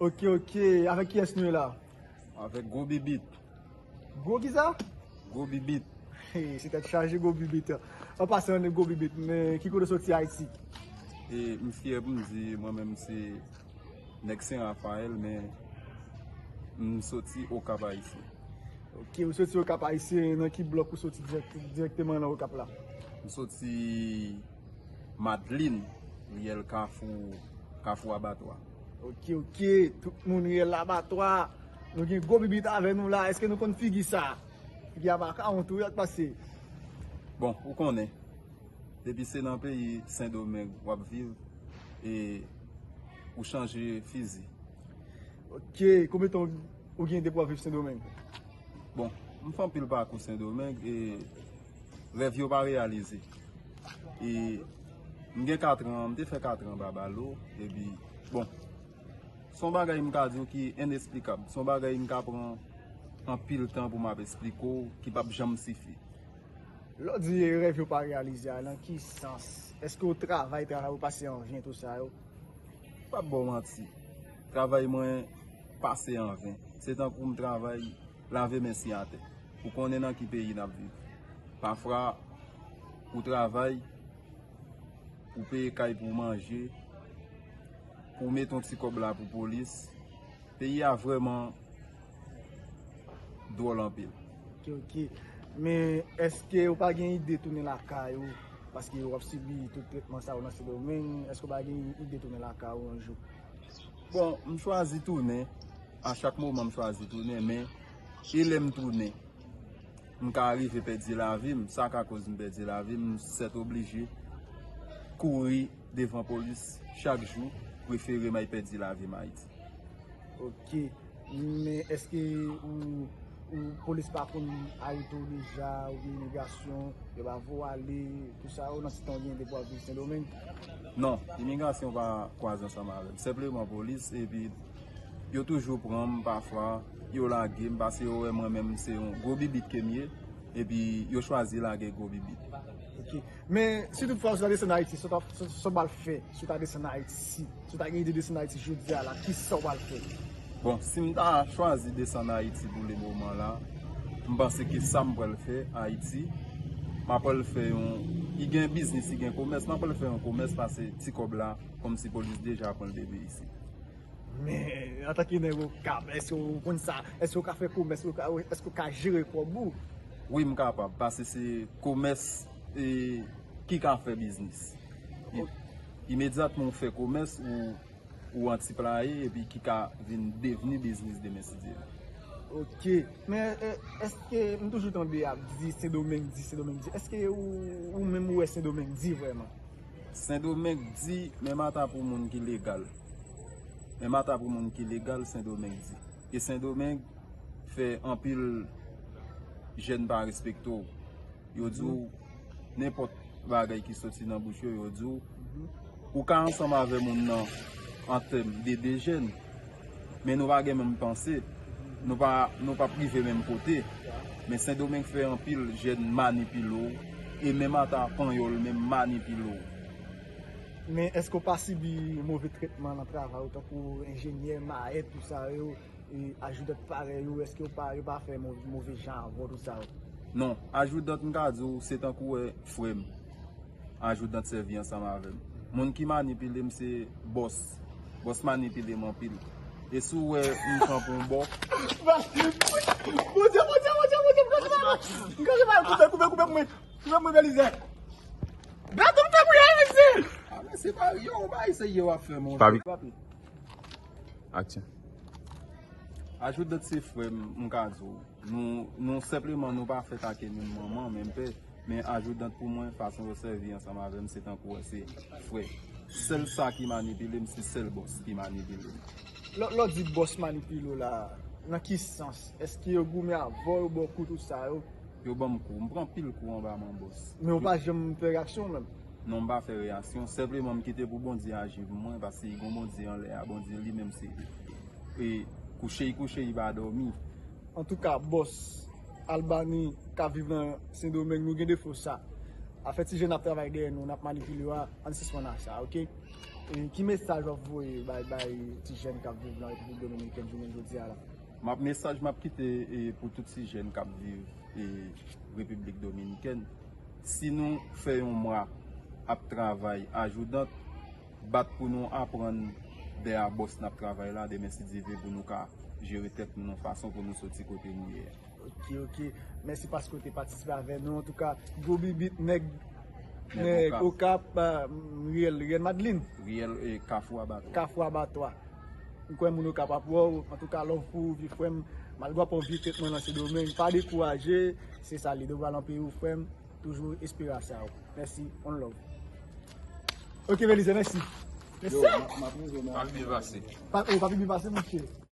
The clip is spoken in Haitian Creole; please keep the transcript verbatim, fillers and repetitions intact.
Ok, ok. Avèk kiyès nou ye la? Avèk Gwo Bibit. Gwo kisa? Gwo Bibit. Hey, se tèt chaje Gwo Bibit. An pasan, Gwo Bibit, men ki kote w soti Ayiti? E m fyè pou m di, mwen menm se nèg Sen Rafayèl, men m soti Okap Ayisyen. Ok, ou soti Okap Ayisyen, nan ki blòk ou soti dirèk, dirèkteman nan Okap la? M soti Madlin, riyèl Kafou, Kafou Abatwa. Ok, ok, tout moun riyèl Abatwa. Nou gen Gwo Bibit avè nou la, èske nou konn figi sa? Figi a makawon tou, wi, ak pase. Bon, ou konnen, depi se nan peyi Sendomeng w ap viv, e ou chanje fizi. Ok, konbyen tan ou gen depi w ap viv Sendomeng? Bon, m fè anpil pakou Sendomeng, e rèv yo pa reyalize. E m gen katran, m te fè katran Babalo, epi, bon, se yon bagay m ka di w ki enesplikab. Se yon bagay m ka pran anpil tan pou m ap esplike w, ki p ap janm sifi. Lè w di rèv yo pa reyalize a, nan ki sans? Èske w travay, travay ou pase an ven, tou sa yo? M p ap ba w manti. Travay mwen pase an ven. Se tankou m travay lave men si atè. Ou konnen nan ki peyi n ap viv. Pafwa, ou travay, ou peye kay pou w manje, pou w mete yon ti kòb la pou polis. Peyi a vrèman dwòl anpil. Ok, ok. Men èske ou pa gen ide tounen lakay ou? Paske w ap sibi tout tretman sa yo nan Sendomeng, èske ou pa gen ide tounen lakay ou yon jou? Bon, m chwazi tounen. A chak moman, m chwazi tounen, men e lè m tounen, m ka rive pèdi lavi m. Sa ka koz m pèdi lavi m, m sètoblije kouri devan polis chak jou, prefere m ay pèdi lavi m Ayiti. Ok. Men èske ou, ou polis pa konn arete w deja, oubyen imigrasyon, yo pa voye w ale, tou sa yo, nan ti tan w gen depi w ap viv Sendomeng? Non, imigrasyon pa kwaze ansanm avè m. Senpleman polis, epi yo toujou pran m, pafwa, yo lage m, paske yo wè mwen menm se yon gwo bibit ke m ye, epi yo chwazi lage gwo bibit. Ok. Men, si toutfwa ou ta desann Ayiti, sa w ta, sa, sa w pral fè, si w ta desann Ayiti, si, si w ta gen ide desann Ayiti jodi a la, kisa w pral fè? Bon, si m ta chwazi desann Ayiti pou le moman la, m panse ke sa m pral fè Ayiti, m apral fè yon, i gen biznis, i gen komès, m apral fè yon komès, pase ti kòb la, kòmsi polis deja pran l depi isi. Men, antanke nèg Okap, èske w konn sa? Èske w ka fè komès? Èske w ka, èske w ka jere kòb ou? Wi, m kapab, paske se komès, e, ki ka fè biznis. I-, imedyatman w fè komès, ou, ou antiplaye, epi ki ka vin devni biznis demen, si Dye vle. Ok. Men, e, èske, m toujou tande y ap di Sendomeng di, Sendomeng di. Èske ou, ou menm ou wè Sendomeng di vrèman? Sendomeng di, men mata pou moun ki legal. Men mata pou moun ki legal, Sendomeng di. E Sendomeng fè anpil jèn pa respekte w. Yo di w nenpòt bagay ki soti nan bouch yo, yo di w, ou ka ansanm avè moun nan an tèm de de jèn, men nou pa gen menm panse, nou pa, nou p ap rive menm kote. Men Sendomeng fè anpil jèn manipile w, e menm ata panyòl menm manipile w. Men èske w pa sibi move tretman nan travay ou, tankou enjenyè, mayèt, tou sa yo, e ajoudan parèy ou, èske yo pa, yo pa fè mo-, move jan avè w, tou sa yo? Non, ajoudan, m ka di w, se tankou, e, frè m. Ajoudan sèvi ansanm avè m. Moun ki manipile m se bòs. Bòs manipile m anpil. E si w wè m kanpe yon bò. Bondye, Bondye, Bondye, Bondye, m kanpe pa, m kanpe pa, koupe, koupe, koupe pou mwen. Koupe pou mwen, Belize. Gade m fè pou yo, mesye. A, men se pa yo, w pa eseye w ap fè, monchè. Papi. Aksyon. Ajoudan se frè m, m ka di w. Nou, nou senpleman, nou pa fèt ak menm manman, menm pè, men ajoudan pou mwen, fason yo sèvi ansanm avè m, se tankou wè se frè. Sèl sa ki manipile m, se sèl bòs ki manipile m. Lè, lè w di bòs manipile w la, nan ki sans? Èske yo goumen avè w, yo ba w kou, tou sa yo? Yo ban m kou. M pran pil kou anba men bòs. Men w pa janm fè reyaksyon menm? Non, m pa fè reyaksyon. Senpleman, m kite pou Bondye aji pou mwen, paske gon Bondye anlè a, Bondye li menm se, e, kouche, i kouche, i pa dòmi. Antouka, bòs Albany k ap viv nan Sendomeng, nou gen defo sa. Afè ti jèn ap travay dèyè nou, n ap manipile yo a, ann sispann ak sa, oke? E ki mesaj w ap voye bay, bay ti jèn k ap viv nan Repiblik Dominikèn jounen jodi a la? M ap, mesaj m ap kite, e, pou tout ti jèn k ap viv, e, Repiblik Dominikèn, si nou fè yon mwa ap travay ajoudant, bat pou nou aprann dèyè bòs n ap travay la, demen si Dye vle pou nou ka jere tèt nou yon fason pou nou soti kote nou ye a. Ok, ok. Mèsi paske w te patisipe avè nou. Antouka, gwo bibit, nèg, nèg Okap, Okap, ah, Riel, Riel Madlin. Riel, e, Kafou Abatwa. Kafou Abatwa. M kwè moun Okap ap wè w. Antouka, love pou ou, vye frè m. Malgre w ap pran vye tèt mwen nan Sendomeng, pa dekouraje. Se sa, lide w pral nan peyi w, frè m. Toujou espere sa w. Mèsi, on love. Ok, Belize, mèsi. Mèsi. Yo, m ap, m ap rive, men. Pa byen pase. Pa, oh, pa byen pase, monchè.